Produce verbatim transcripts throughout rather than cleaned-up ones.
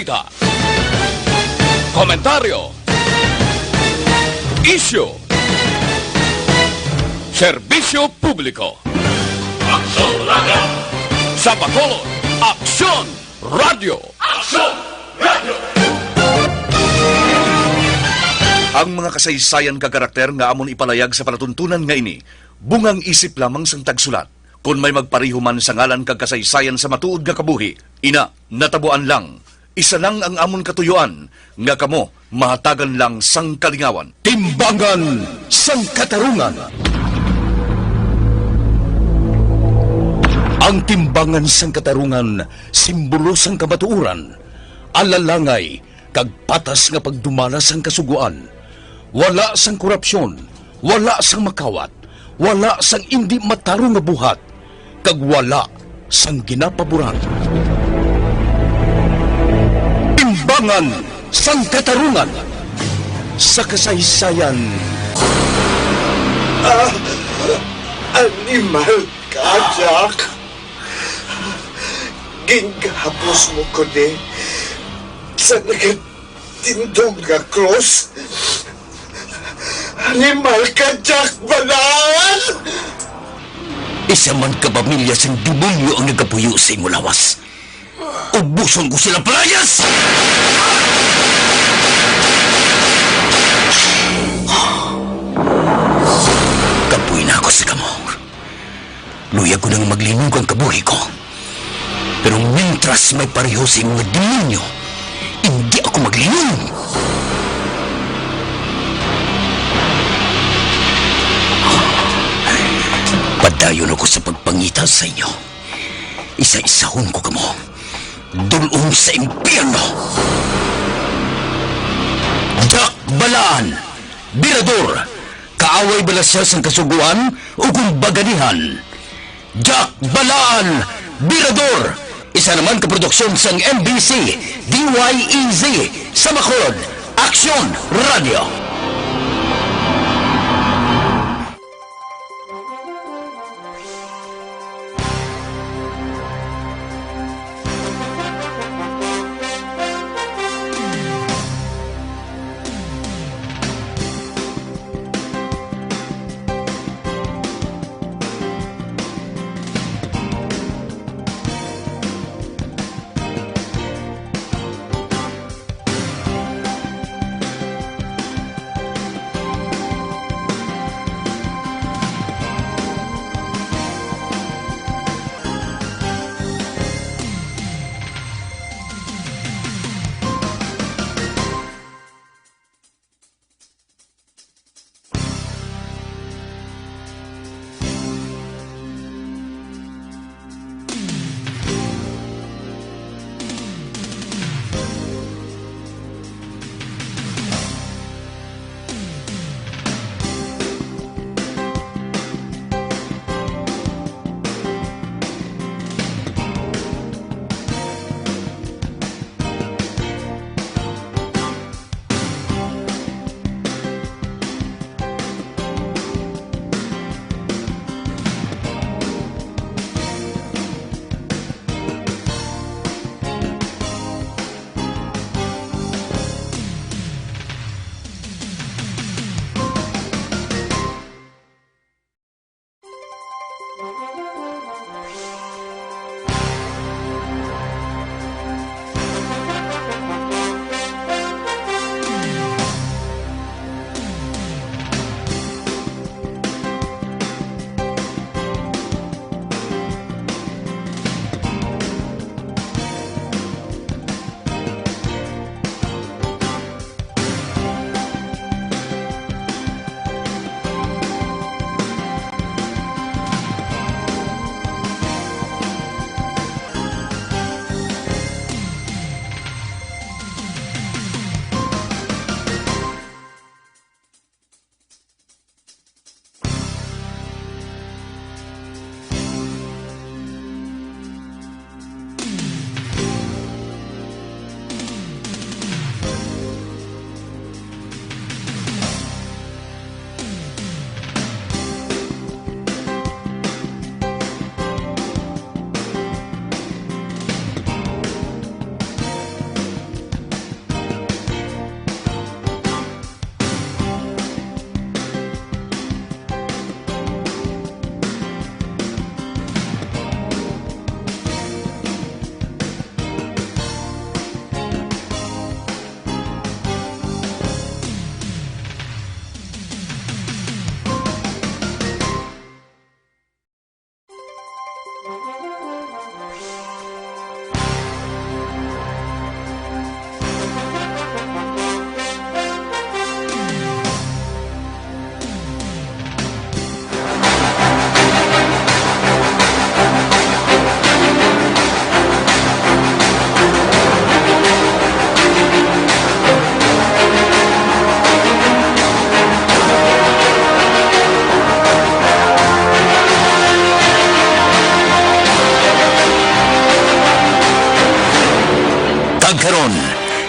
Balita. Komentaryo. Isyu. Serbisyo publiko. Aksyon Radio. Sa Bacolod, Aksyon Radio. Aksyon Radio. Ang mga kasaysayan kag karakter nga amon ipalayag sa palatuntunan nga ini, bungang isip lamang sang tagsulat. Kon may magpareho man sa ngalan kag kasaysayan sa matuod nga kabuhi, ina, natabuan lang. Isa lang ang amon katuyuan, nga kamo mahatagan lang sang kalingawan. Timbangan sang Katarungan. Ang timbangan sang katarungan, simbolo sang kamatuoran, alalangay, kag patas nga pagdumala sang Kasugoan. Wala sang korupsyon, wala sang makawat, wala sang indi matarong nga buhat, kag wala sang ginapaboran. Timbangan sang Katarungan sa kasaysayan. Ah, animal ka, Jack. Gingahapos mo ko ni sa nagatindog nga krus. Animal ka, Jack Balaan! Isa man ka pamilya sang demonyo ang nagapuyo sa imo lawas. Ubuson ko sila, palayas! Kapoy na ako sa kamo. Luyag ko nang maglinog ang kabuhi ko. Pero mintras may pareho sa imo nga demonyo, hindi ako maglinog. Padayon ako sa pagpangita sa inyo. Isa-isahon ko kamo. Dul-ong sa impyerno. Jack Balaan, Birador, kaaway bala sia sang Kasugoan o kon baganihan? Jack Balaan, Birador, isa naman ka produksyon sang M B C, D Y E Z, sa Bacolod, Aksyon Radio.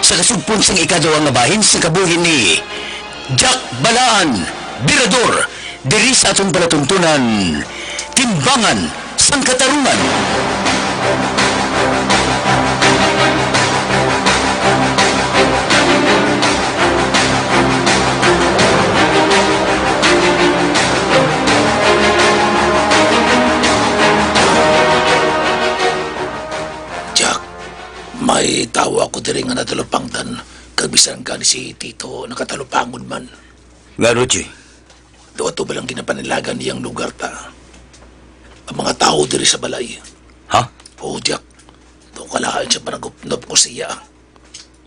Sa kasugpon sang ikaduha nga bahin sang kabuhi ni Jack Balaan, Birador, diri sa aton palatuntunan, Timbangan sang Katarungan. Jack, may tawo ako diri nga natalupangtan, kag bisan gani si Tito nakatalupangon man. Nga, Rochi? Daw ato ba lang ginapanilagan niyang lugar ta? Ang mga tawo diri sa balay. Ha? Oo, Jack. Daw kalain siya panagupnop ko siya.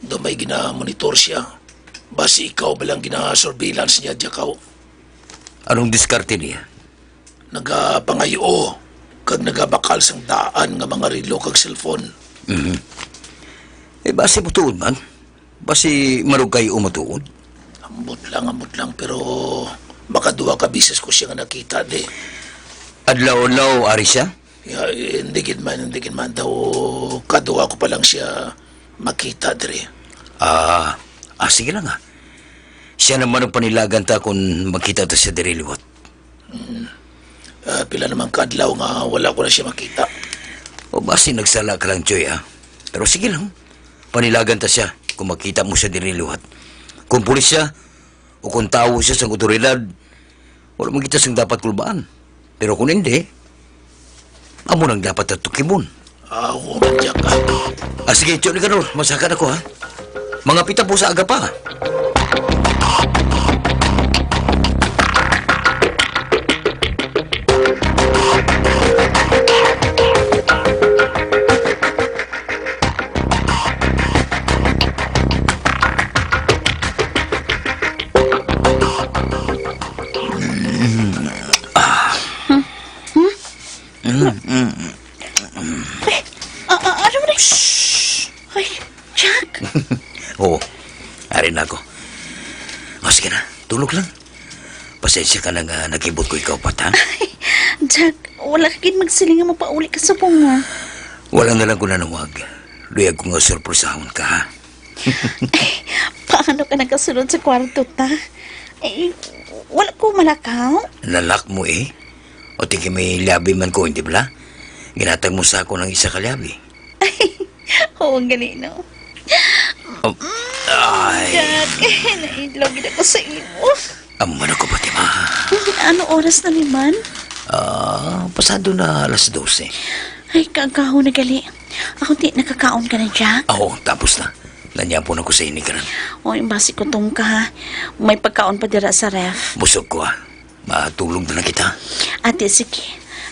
Daw may ginamonitor siya. Basi ikaw ba lang ginasurveillance niya, Jack, aw? Anong diskarte niya? Nagapangayo kag nagabakal sang daan nga mga relo kag cellphone. Mhm. Eh, basi mo tuod man. Basi marugay o matuod. Ambot lang, ambot lang, pero makaduha ka bisis ko siya nga nakita, di. Adlaw-adlaw, ari siya? Ya, eh, hindi gid man, hindi gid man. Daw, kaduha ko pa lang siya makita diri. Ah, ah, sige lang, ah. Siya naman ang panilagan ta kung makita ta siya diri liwat. Hmm. Ah, pila naman ka adlaw nga wala ko na siya makita. O, basi nagsala ka lang, Choy, ah. Pero sige lang. Panilagan ta siya kung makita mo siya diri liwat. Kung pulis siya, o kung tawo siya sang otoridad, wala man kita sing dapat kulbaan. Pero kung hindi, amo nang dapat natukibon. Ah, human siya ka. Ah, sige, Tio Nicanor, masaka na ko, ha? Mga pita po sa aga pa. Ay, ah, ah, ano man eh? Ay, Jack. Oo, ari na ako. O, sige na, tulog lang. Pasensya ka na nga nag-ibot ko ikaw, Pat, ha? Ay, Jack, wala ka gid magsiling nga mapauli ka subong, ha? Wala na lang ko nanawag. Luyag ko nga surpresahon ka, ha? Paano ka nakasulod sa kwarto ta? Eh, wala ko malakaw. Nalak mo, eh. O, tiki may liabi man ko, hindi bala? Ginatag mo sa ako ng isa ka liabi. Oo, gani, no? Oh, ay. Jack, naidlaw gid ako sa imo. Amo na ko, Fatima. Ano oras na ni man? Ah, pasado na alas dose. Ay, kaagaho na gali. Ako di nakakaon ka na, Jack? Oo, tapos na. Nanyapon ako sa ini karon. Oy, basi gutom ka, ha? May pagkaon pa dira sa ref. Busog ko, ha? Matulog na lang kita. Ate, sige.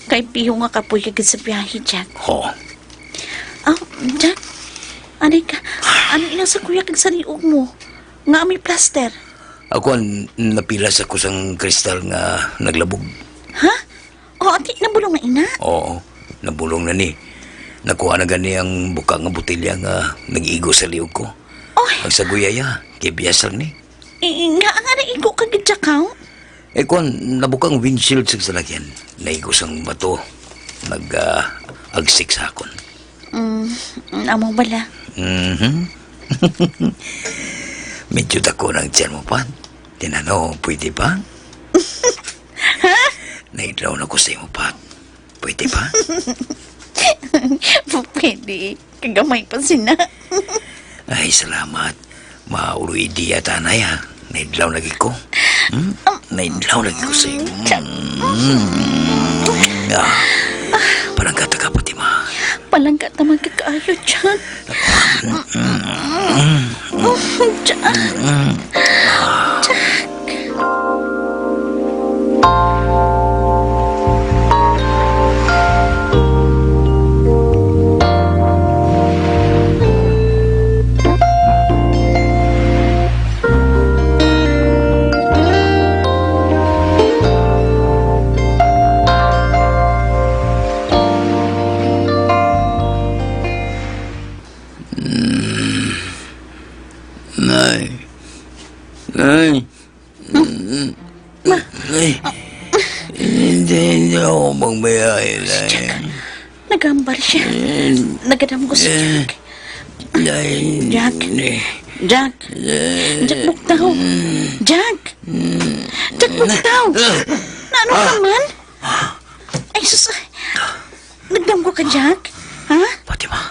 Kay piho nga kapoy ka gid sa biyahe, Jack. Oo. Ah, Jack, anay ka. Ano ina sa kuya kag sa liog mo? Nga may plaster? Ako ang napilas ako sang kristal nga naglabog. Ha? O, ati, nabulong na ina? Oo, nabulong na ni. Nakuha na gani ang buka nga botelya nga nag-igo sa liog ko. Oy! Ang sa guyaya, kay biyas lang ni. Eh, nga, nga naigo ka gid, Jack, haw? Eh, kwan, nabukang windshield sa salakyan. Naigo sang bato. Nag, ah, agsik sa akon. Mm, amo bala. Mhm. Medyo dako ng tiyan mo, Pat. Tinano, pwede pa? Ha? Naidlaw na ko sa imo, Pat. Pwede pa? Pwede. Kagamay pa sina. Ay, salamat. Maulo idea tanay, ha. Naidlaw lagi ko. Hmm? Naidlaw lagi ko sa imo. Mm. Ah. Palangga ta ka, Fatima. Palangga ta man ka kaayo, Jack. Mm. Oh, Jack. Mm. Jack. Mm. Nay. Nay. Ma. Nay. Hindi, hindi ako magbiyahe, Nay. Jack, nagambal siya. Eh. Nagadamgo si Eh. Jack. Jack. Jack. Jack, bugtaw. Jack. Jack, bugtaw. Naano ka man? Ay, sus. Nagdamgo ka, Jack? Ha? Fatima.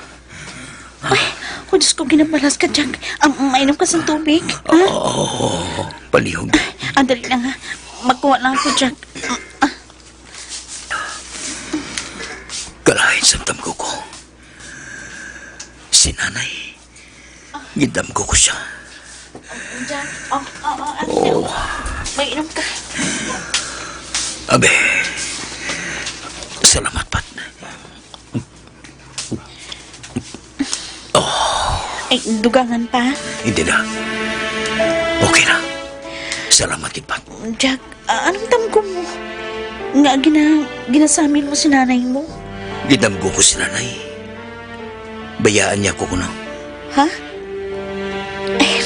Ay, oh, Diyos ko, ginabalas ka, Jack. Um, mainom ka sa tubig, ha? Oo, palihog. Ah, dali lang, ha. Magkuha lang ako, Jack. Ah, Kalain sang damgo ko. Si nanay. Gindamgo ko siya. Jack, oh, oh, oh, ano? Oh. May inom ka. Abi. Salamat, Pat. Oh. Ay, dugangan pa? Hindi na. Okay na. Salamat, Pat. Jack, ah, anong damgo mo? Nga gina-, ginasamin mo si nanay mo? Gindamgo ko si nanay. Bayaan niya ako kuno. Ha? Ay,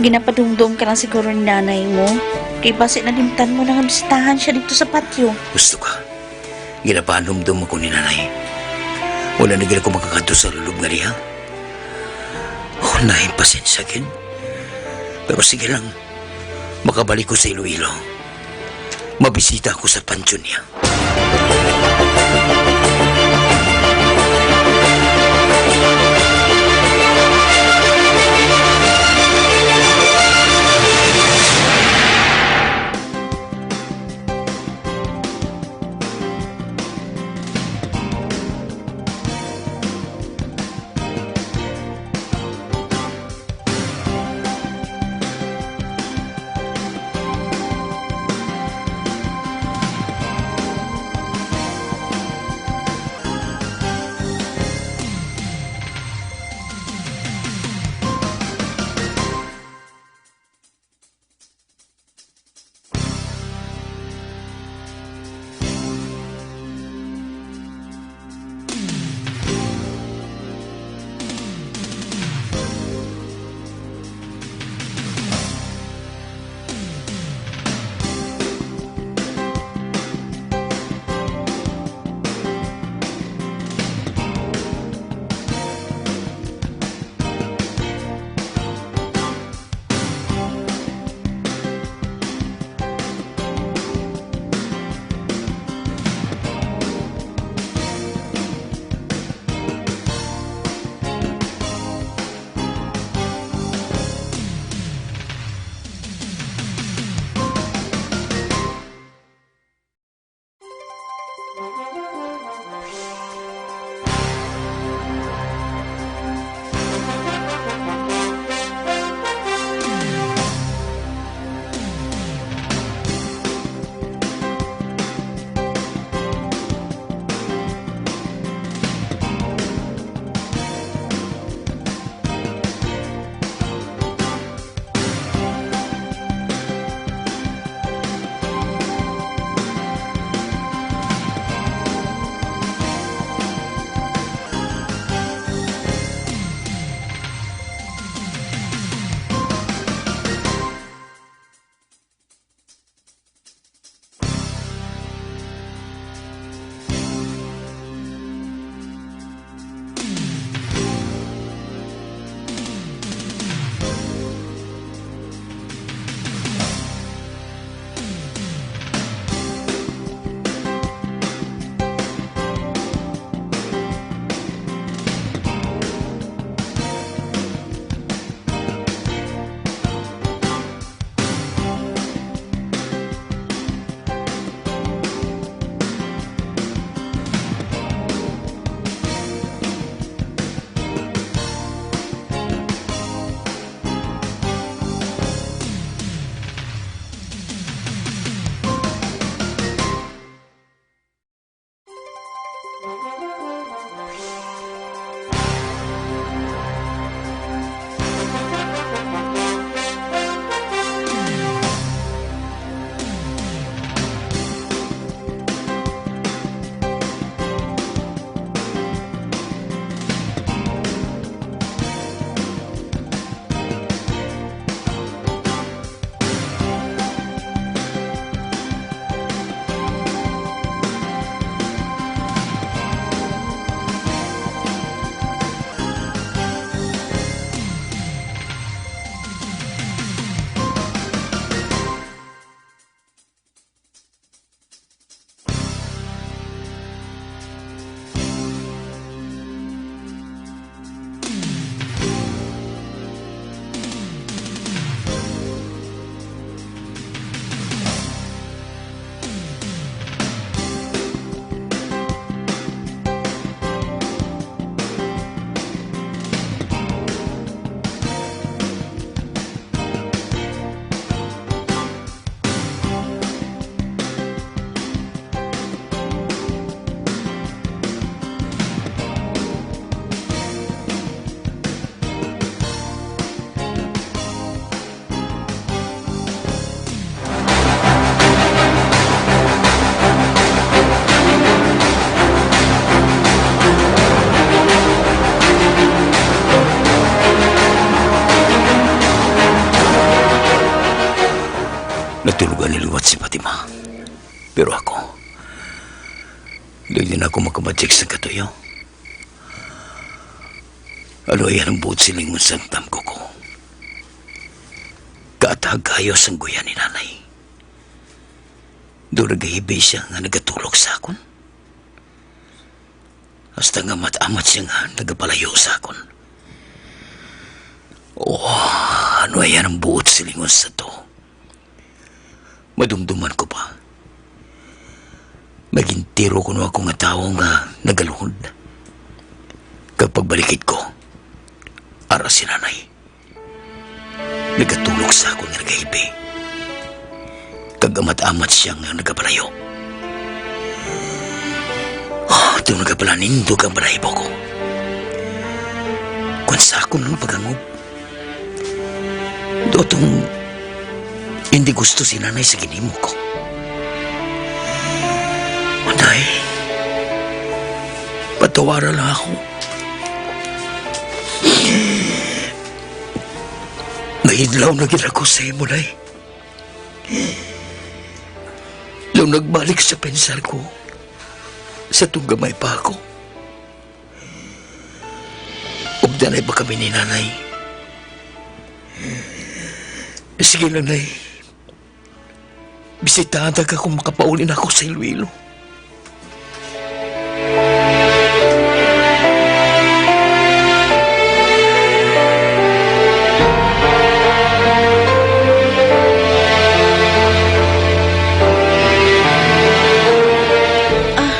ginapadumdom ka lang siguro ni nanay mo. Kay basi nalimtan mo na nga bisitahan siya dito sa patio. Gusto ka? Ginapanumdom ako ni nanay. Wala na gid ako makakadto sa lulub nga diha. Oh, nay, pasensya gid. Pero sige lang, makabalik ko sa Iloilo. Mabisita ako sa pansyon niya. si Fatima. Pero ako, dili na ako makabalik sa katuyo. Ano yan ang buot silingon sang tamgo ko? Kaatag kayo sang guya ni nanay. Doon nagahibi siya nga nagatulog sa akon. Hasta nga amat-amat siya nga nagapalayo sa akon. Oh, ano yan ang buot silingon sa to? Madumduman ko pa. Magintiro kuno ako nga tawo nga nagaluhod. Kag pagbalikid ko, ara si nanay. Nagatulog sa akon nga nagahibi. Kag amat-amat siya nga nagabalayo. Oh, ito nga pala nindog ang balahibo ko. Kung sa akon lang pagangob, dotong hindi gusto si nanay sa ginhimo ko. Manay, patawara lang ako. Mahidlaw na gid ako sa imo, Nay. Nung nagbalik sa pensar ko, sa tong gamay pa ako, ugdanay pa kami ni Nanay. Sige lang, Nay. Bisitahan ta ka kung makapauli na ako sa Iloilo. Ah,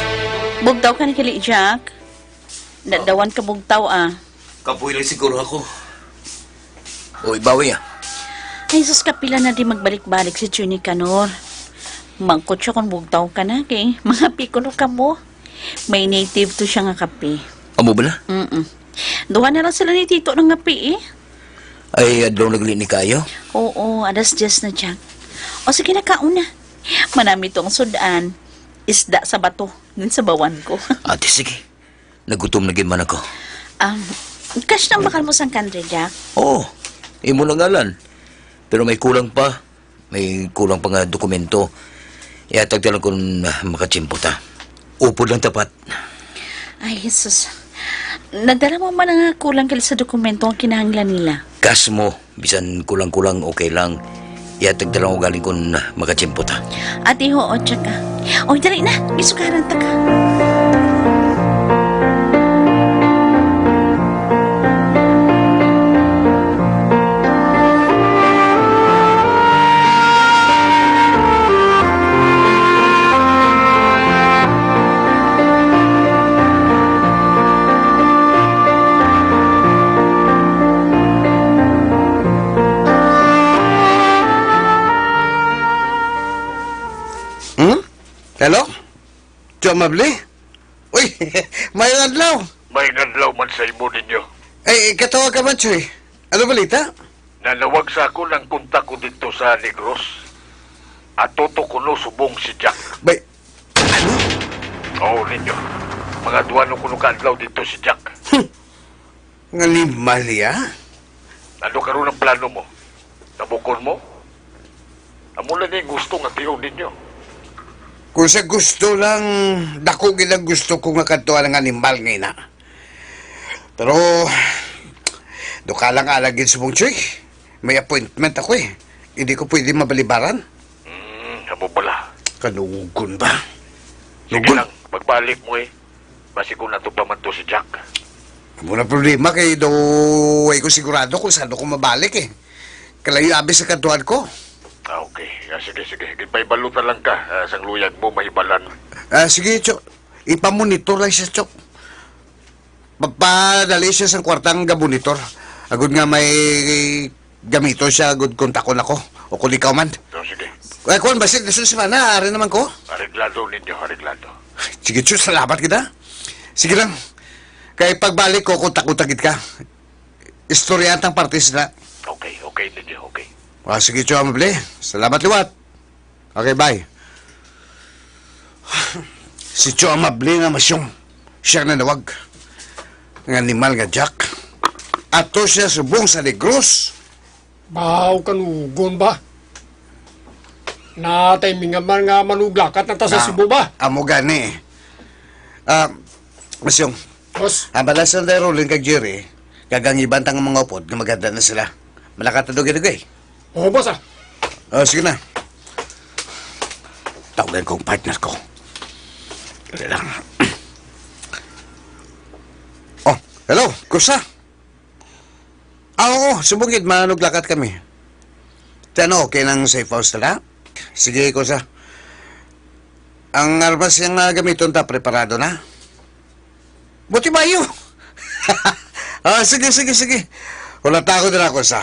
bugtaw ka na gali, Jack. Nadawan ka bugtaw, ah. Kapoy lang siguro ako. O, ibawi, ah. Ay, sus, kapila na di magbalik-balik si Chuy Nicanor. Mangkot siya kung bugtaw ka na, kay mga pikulo ka mo. May native to siya nga kape. Amo bala? Mm-mm. Duha na lang sila ni Tito ng kape, eh. Ay, adlaw na gali ni kaayo? Oo, alas diyes na, Jack. O, sige na, kaon na. Manami tong sudan. Isda sa bato. Ngunsabawan ko. Ate, sige. Nagutom na gid man ako. Um, cash nang bakal mo sang country, Jack? Oo, imo na ngalan. Pero may kulang pa. May kulang pa nga dokumento. Ihatag ta lang kung, ah, makatsimpo ta. Upod lang tapat. Ay, Jesus. Nagdala mo man nga kulang kali sa dokumento ang kinahanglan nila? Cash mo. Bisan kulang-kulang, okay lang. Ihatag ta lang ugaling kun makatiyempo ta. Ati, oo, tsaka. Oy, dali na. Gisugaran ta ka. Hmm? Hello? Tio Amable? Uy, mayong adlaw. Mayong adlaw man sa imo ninyo. Ay, katawag ka man, Choy. Ano balita? Nanawag sa ako ng kontak ko dito sa Negros. Ato to kuno subong si Jack. Bay, ano? Oo, ninyo. Mga duha no kuno ka adlaw dito si Jack. Hmm. Nga ni Malia? Ano karon ang plano mo? Nabukon mo? Amo na ni gusto nga tion ninyo. Kung sa gusto lang, dako gid ang gusto ko nga kadtuan ang animal nga ina. Pero, duka lang alang gid subong, Choy. May appointment ako, eh. Hindi ko pwede mabalibaran. Hmm, amo bala. Kanugon ba? Sige lang, pagbalik mo, eh. Basi kung ato pa man to si Jack. Amo na problema kay daw way ko sigurado kung saan ako mabalik, eh. Kalayo abi sa kadtuan ko. Ah, okay. Ah, sige, sige. Ginpaibalutan lang ka, ah, sang luyag mo mahibalan. Ah, sige, Chok. Ipamonitor lang siya, Chok. Papadali siya sang kwartang gabonitor. Agod nga may gamito siya, agud kontakon ako. O kung ikaw man. So, sige. Eh, kuwan, basin, sunod semana, ari naman ko. Areglado ninyo, areglado. Sige, Chus, salamat kita. Sige lang. Kay pagbalik ko, kontak-kontak kita. Istoryahan tang parte sila. Okay, okay ninyo, okay. Ah, sige, Chus, amable. Salamat liwat. Okay, bye. Si Tio Amable nga masyong siya nanawag. Ang animal nga Jack. Ato siya subong sa Negros. Baw, kanugon ba? Na timingan man nga manuglakat na ta sa Ah, Cebu ba? Amo gani. Ah, Masyong, Boss. Ang balas ng Rolling kag Jerry, kag ang iban tang mga upod nga maganda na sila. Malakat na dugay-dugay. Oo, boss, ah. Oh, sige na. Tawagan kong partner ko. Dali lang. Oh, hello, Kusa. Ah, oo, subong gid, manuglakat kami. Ti ano, okay nang safe house na? Sige, Kusa. Ang armas nga gamiton ta, preparado na. Buti maayo. Ah, sige, sige, sige. Wala ta ako dira, Kusa.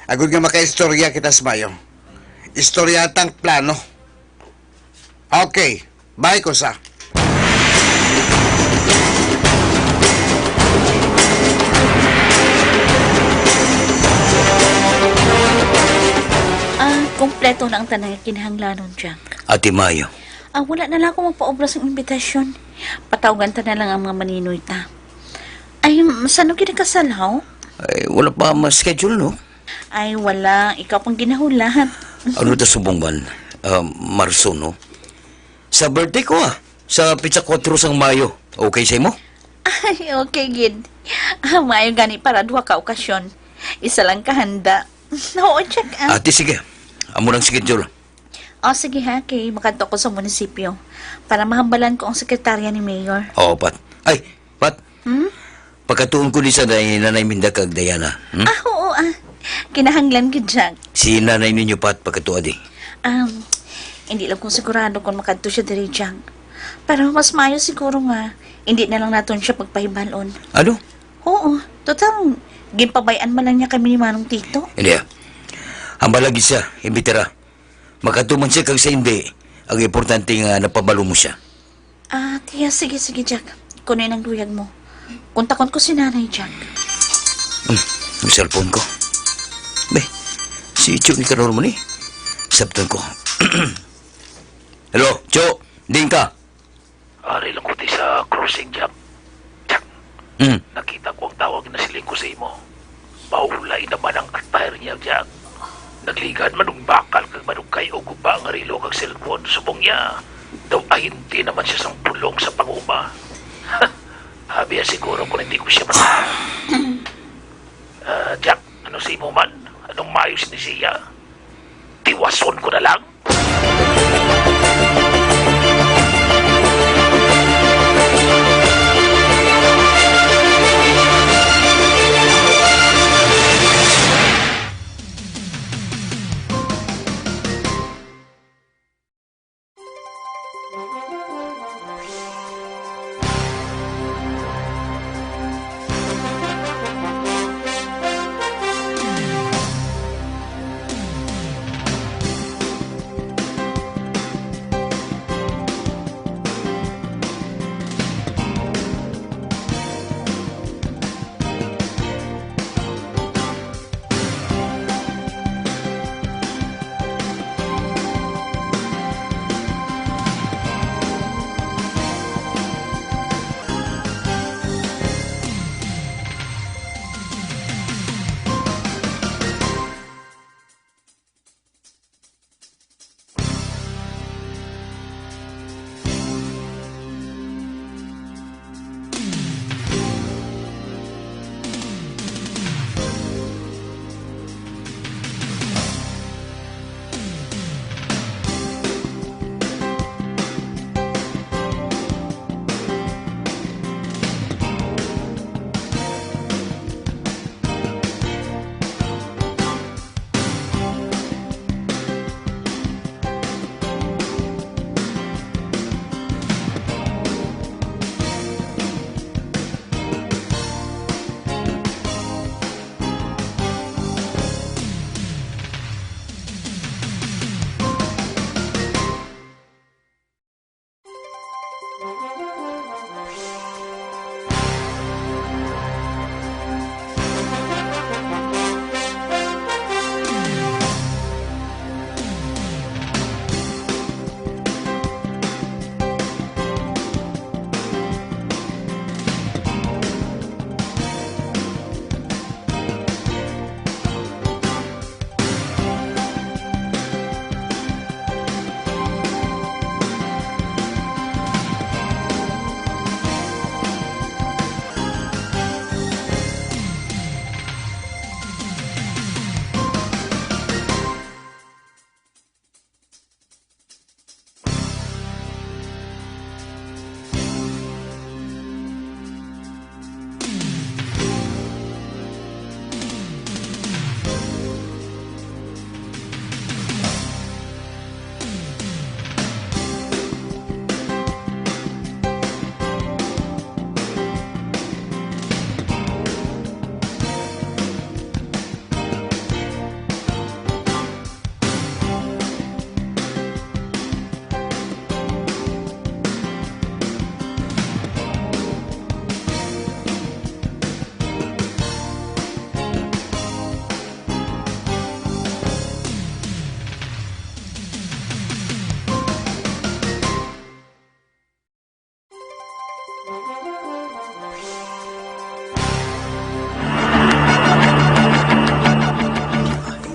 Agud nga makaistorya kita sa maayo. Istorya tang plano. Okay. Bye, Kusa. Ah, kompleto na ang tanan nga kinahanglanon, Jack. Ate Mayo. Ah, wala na lang ako magpaobra sang imbitasyon. Patawgan ta na lang ang mga maninoy ta. Ay, m-, sano gid ka salaw? Ay, wala pa ma-schedule, no? Ay, wala. Ikaw pang ginahulat. Ano ta subong man? Ah, Marso, no? Sa birthday ko, ah. Sa pitsa kuwatro sang Mayo. Okay sa imo? Ay, okay gid. Ah, maayo gani para duha ka okasyon. Isa lang ka handa. Oo, check, ah. Ate, sige. Amo nang schedule. Oh, sige ha, kay makadto ko sa munisipyo para mahambalan ko ang sekretarya ni Mayor. Oo, Pat. Ay, Pat. Hmm? Pagkatuon ko ni sa Nanay, Nanay Minda kag Diana. Hmm? Ah, oo, ah. Kinahanglan gid, Jack. Si nanay ninyo, Pat, pagkatuo di. Um, hindi lang ko sigurado kung makadto siya diri, Jack. Pero mas maayo siguro nga hindi na lang naton siya pagpahibalon. Ano? Oo, total, ginpabay-an man lang niya kami ni Manong Tito. Hindi, ah. Ang balagi siya, imbitira. Makatuman siya kag sa hindi, ang importante nga napabalo mo siya. Ah, tiya, sige, sige, Jack. Kuno nang luyag mo. Kontakon ko si Nanay, Jack. Hmm, yung cellphone ko. Be, si Chu ni Karol mo ni. Sabtan ko. Hello, Chu, din ka? Ari lang ko ti sa crossing, Jack. Jack, Hmm. nakita ko ang tawag na siling ko sa imo. Maulay naman ang attire niya, Jack. Nagligad, manungbakal kag manugkay og guba nga relo kag cellphone. Subong niya, daw ahente naman siya sang pulong sa panguma. Habi ya siguro kung hindi ko siya mata. Ah, Jack, ano sa imo man? Anong mayo ni siya? Tiwason ko na lang?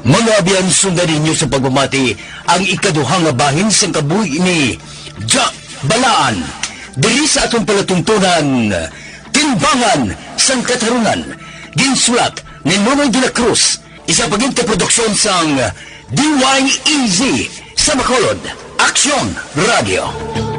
Mga abyan, sundan ninyo sa pagpamati ang ikaduha nga bahin sang kabuhi ni Jack Balaan diri sa aton palatuntunan, Timbangan sang Katarunan. Ginsulat ni Nonoy de la Cruz, isa pa gid ka produksyon sang D Y E Z sa Bacolod, Aksyon Radio.